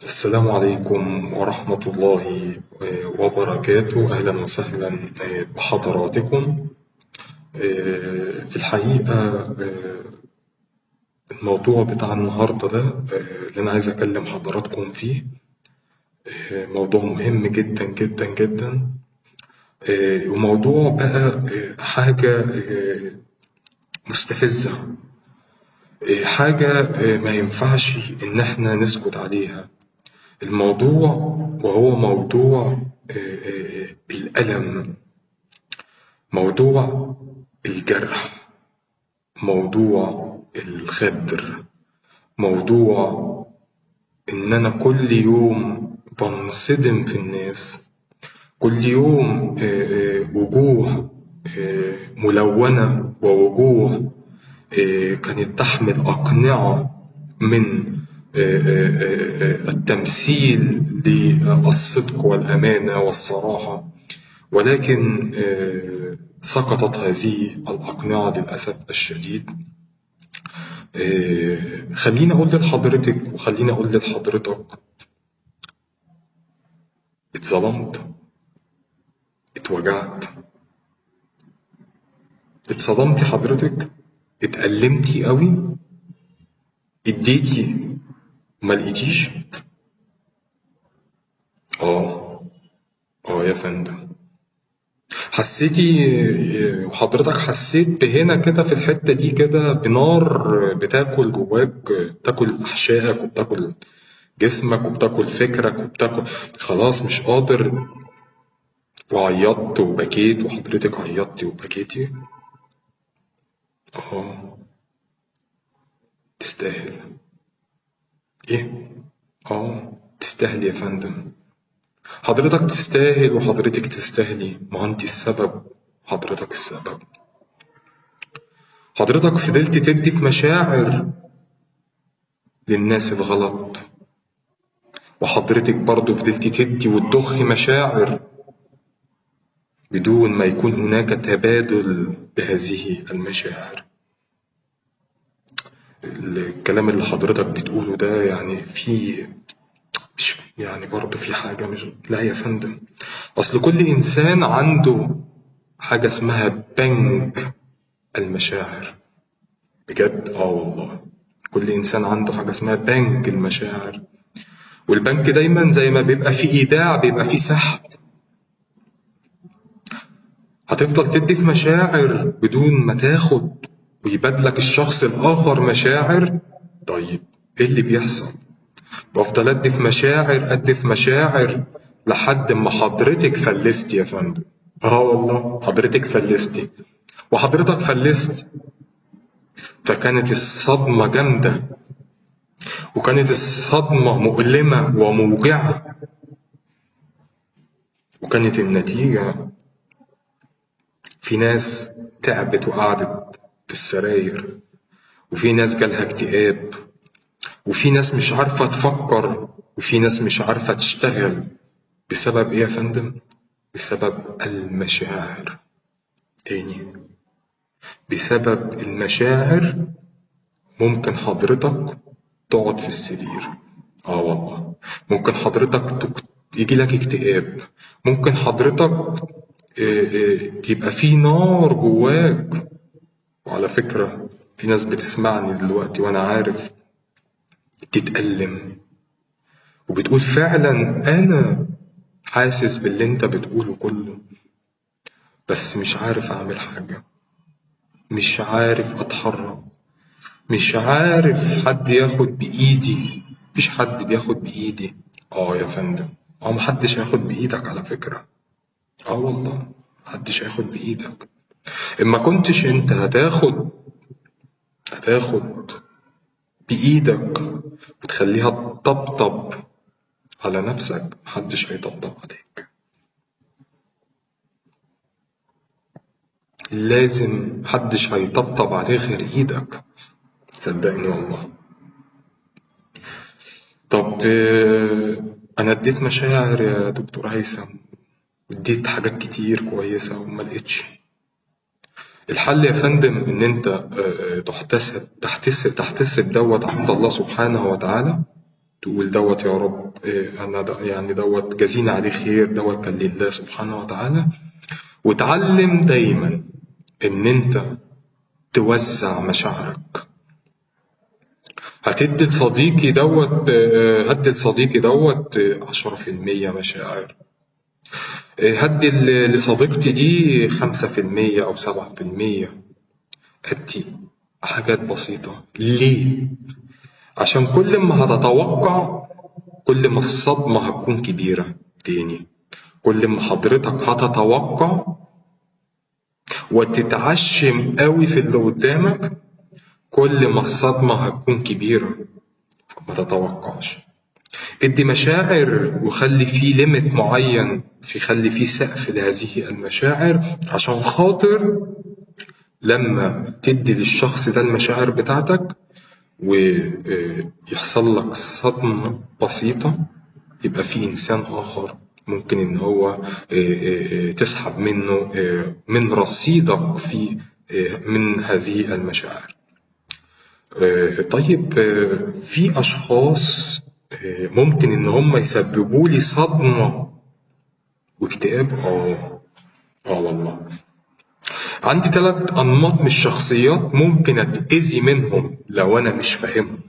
السلام عليكم ورحمة الله وبركاته. أهلا وسهلا بحضراتكم. في الحقيقة الموضوع بتاع النهاردة ده اللي أنا عايز أكلم حضراتكم فيه موضوع مهم جدا جدا جدا، وموضوع بقى حاجة مستفزة، حاجة ما ينفعش إن احنا نسكت عليها. الموضوع وهو موضوع الألم، موضوع الجرح، موضوع الغدر، موضوع إن أنا كل يوم بنصدم في الناس، كل يوم وجوه ملونة ووجوه كانت تحمل أقنعة من التمثيل للصدق والأمانة والصراحة، ولكن سقطت هذه الأقنعة للأسف الشديد. خليني أقول لحضرتك وخليني أقول لحضرتك، اتظلمت، اتوجعت، اتصدمتي حضرتك، اتألمتي قوي، اديتي وما لقيتيش. يا فندم، حسيتي وحضرتك حسيت بهنا كده في الحتة دي كده بنار بتاكل جواك، بتاكل أحشائك وبتاكل جسمك وبتاكل فكرك وبتاكل، خلاص مش قادر، وعيطت وبكيت، وحضرتك عيطتي وبكيتي. تستاهل. إيه؟ تستاهل يا فندم، حضرتك تستاهل وحضرتك تستاهلي، ما انت السبب، حضرتك السبب. حضرتك فضلت تدي في مشاعر للناس الغلط، وحضرتك برضو فضلت تدي وتضخي مشاعر بدون ما يكون هناك تبادل بهذه المشاعر. الكلام اللي حضرتك بتقوله ده يعني في مش يعني برضو في حاجة مش، لا يا فندم، أصل كل إنسان عنده حاجة اسمها بنك المشاعر. بجد والله كل إنسان عنده حاجة اسمها بنك المشاعر، والبنك دايما زي ما بيبقى فيه إيداع بيبقى فيه سحب. هتفضل تدي في مشاعر بدون ما تاخد ويبادلك الشخص الآخر مشاعر. طيب إيه اللي بيحصل؟ بفضل أدي في مشاعر، أدي في مشاعر لحد ما حضرتك فلستي يا فندم. والله حضرتك فلستي وحضرتك فلست. فكانت الصدمة جامدة، وكانت الصدمة مؤلمة وموجعة، وكانت النتيجة في ناس تعبت وقعدت في السراير، وفي ناس جالها اكتئاب، وفي ناس مش عارفة تفكر، وفي ناس مش عارفة تشتغل. بسبب ايه يا فندم؟ بسبب المشاعر. تاني، بسبب المشاعر ممكن حضرتك تقعد في السرير. والله ممكن حضرتك يجي لك اكتئاب، ممكن حضرتك تبقى في نار جواك. وعلى فكرة في ناس بتسمعني دلوقتي وانا عارف بتتألم وبتقول فعلا انا حاسس باللي انت بتقوله كله، بس مش عارف اعمل حاجة، مش عارف اتحرك، مش عارف حد ياخد بايدي، مفيش حد بياخد بايدي. يا فندم، محدش هياخد بايدك على فكرة. والله محدش هياخد بايدك. اما كنتش انت هتاخد بايدك وتخليها تطبطب على نفسك، محدش هيطبطب عليك. لازم محدش هيطبطب عليه غير ايدك، صدقني والله. طب انا اديت مشاعر يا دكتور هيثم، اديت حاجات كتير كويسة وما لقيتش الحل يا فندم. ان انت تحتسب دوت عند الله سبحانه وتعالى، تقول دوت يا رب أنا يعني دوت جزينا عليه خير، دوت كان لله سبحانه وتعالى. وتعلم دايما إن أنت توزع مشاعرك. هتدي لصديقي دوت، هدي لصديقي دوت 10% مشاعر، هدي لصديقتي دي 5% أو 7%، هدي حاجات بسيطة. ليه؟ عشان كل ما هتتوقع كل ما الصدمة هتكون كبيرة. تاني، كل ما حضرتك هتتوقع وتتعشم قوي في اللي قدامك كل ما الصدمة هتكون كبيرة. ما تتوقعش، ادي مشاعر وخلي فيه ليميت معين، في خلي فيه سقف لهذه المشاعر، عشان خاطر لما تدي للشخص ده المشاعر بتاعتك ويحصل لك صدمة بسيطة، يبقى في إنسان آخر ممكن إن هو تسحب منه من رصيدك في من هذه المشاعر. طيب في أشخاص ممكن إن هم يسببوا لي صدمة واكتئاب. والله عندي 3 أنماط من الشخصيات ممكن أتأذي منهم لو أنا مش فاهمهم.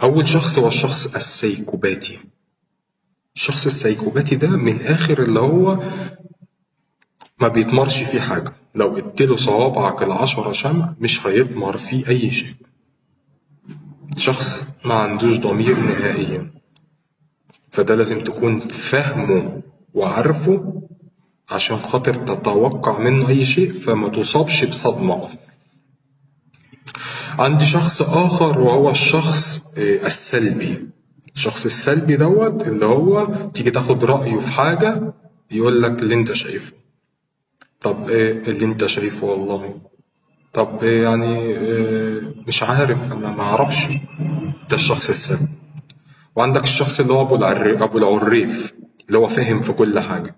أول شخص هو الشخص السيكوباتي. الشخص السيكوباتي ده من الآخر اللي هو ما بيتمرش فيه حاجة، لو قلت صوابعك 10 شمع مش هيتمر فيه أي شيء. شخص ما عندوش ضمير نهائيا، فده لازم تكون فاهمه وعارفه عشان خاطر تتوقع منه أي شيء فما تصابش بصدمة. عندي شخص آخر وهو الشخص السلبي. الشخص السلبي دوت اللي هو تيجي تاخد رأيه في حاجة يقول لك اللي انت شايفه. طب ايه اللي انت شايفه والله؟ طب إيه يعني إيه مش عارف، انا ما اعرفش. ده الشخص السلبي. وعندك الشخص اللي هو ابو العريف، اللي هو فاهم في كل حاجة،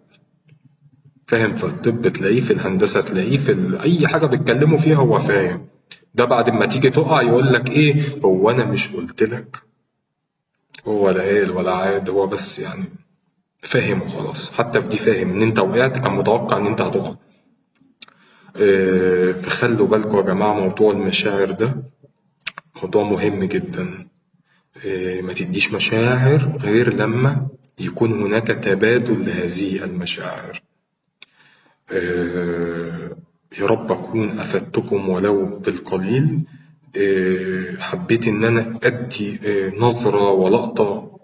فاهم في الطب تلاقيه، في الهندسة تلاقيه، في أي حاجة بيتكلموا فيها هو فاهم. ده بعد ما تيجي تقع يقول لك إيه، هو أنا مش قلت لك؟ هو لا قال ولا عاد، هو بس يعني فاهم وخلاص. حتى في دي فاهم إن أنت وقعت، كان متوقع إن أنت هتقع. فخلوا بالكم يا جماعة، موضوع المشاعر ده موضوع مهم جدا. ما تديش مشاعر غير لما يكون هناك تبادل لهذه المشاعر. يا رب أكون أفدتكم ولو بالقليل. حبيت إن أنا أدي نظرة ولقطة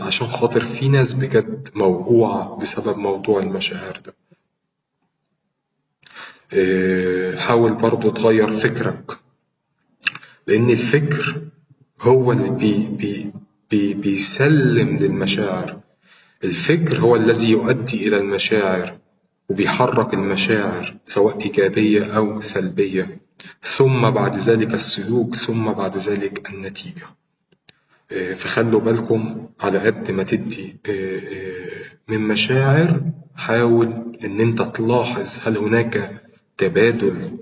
عشان خاطر في ناس بجد موجوعة بسبب موضوع المشاعر ده. حاول برضو تغير فكرك، لأن الفكر هو اللي بي بي بي بيسلم للمشاعر. الفكر هو الذي يؤدي إلى المشاعر وبيحرك المشاعر سواء إيجابية أو سلبية، ثم بعد ذلك السلوك، ثم بعد ذلك النتيجة. فخلوا بالكم، على قد ما تدي من مشاعر حاول إن أنت تلاحظ هل هناك تبادل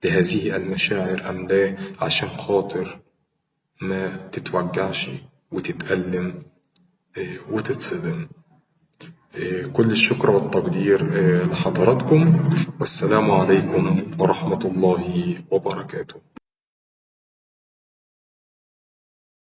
لهذه المشاعر أم لا، عشان خاطر ما تتوجعش وتتألم وتتصدم. كل الشكر والتقدير لحضراتكم، والسلام عليكم ورحمة الله وبركاته.